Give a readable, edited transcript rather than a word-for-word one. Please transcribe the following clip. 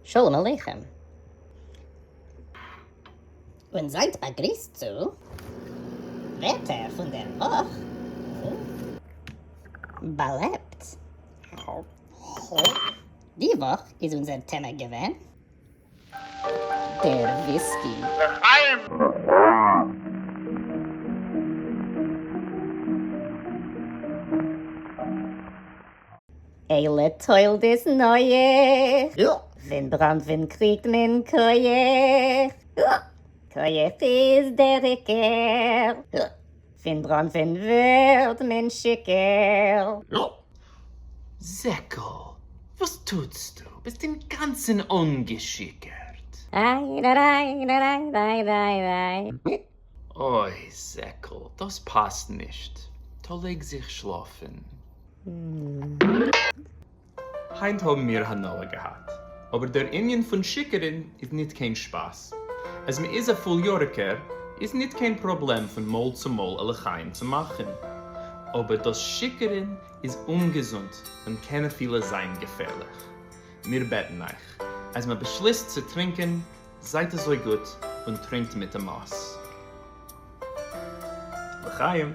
שלום עליכם. און זייט באגריסט צו ווערטער פון דער וואך באלעבט. די וואך איז אונזער טעמע געווען דער וויסקי. לחיים! אלה תולדות נח, פון בראנפן קריגט מען כח, כח איז דער עיקר, פון בראנפן ווערט מען שיכור. זעקל, וואס טוטסטו? ביסט אינגאנצן אנגעשיכורט. אוי זעקל, דאס פאסט נישט, טא לייג זיך שלאפן. היינט האבן מיר הנאה געהאט, אבער דער ענין פון שיכור'ן איז ניט קיין שפאס. אז מ'איז א פוליאריקער איז ניט קיין פראבלעם פון מאל צו מאל א לחיים צו מאכן, אבער דאס שיכור'ן איז אומגעזונט און קען אפילו זיין געפערליך. מיר בעטן אייך, אז מ'באשליסט צו טרינקען, זייט אזוי גוט און טרינקט מיט א מאס. לחיים!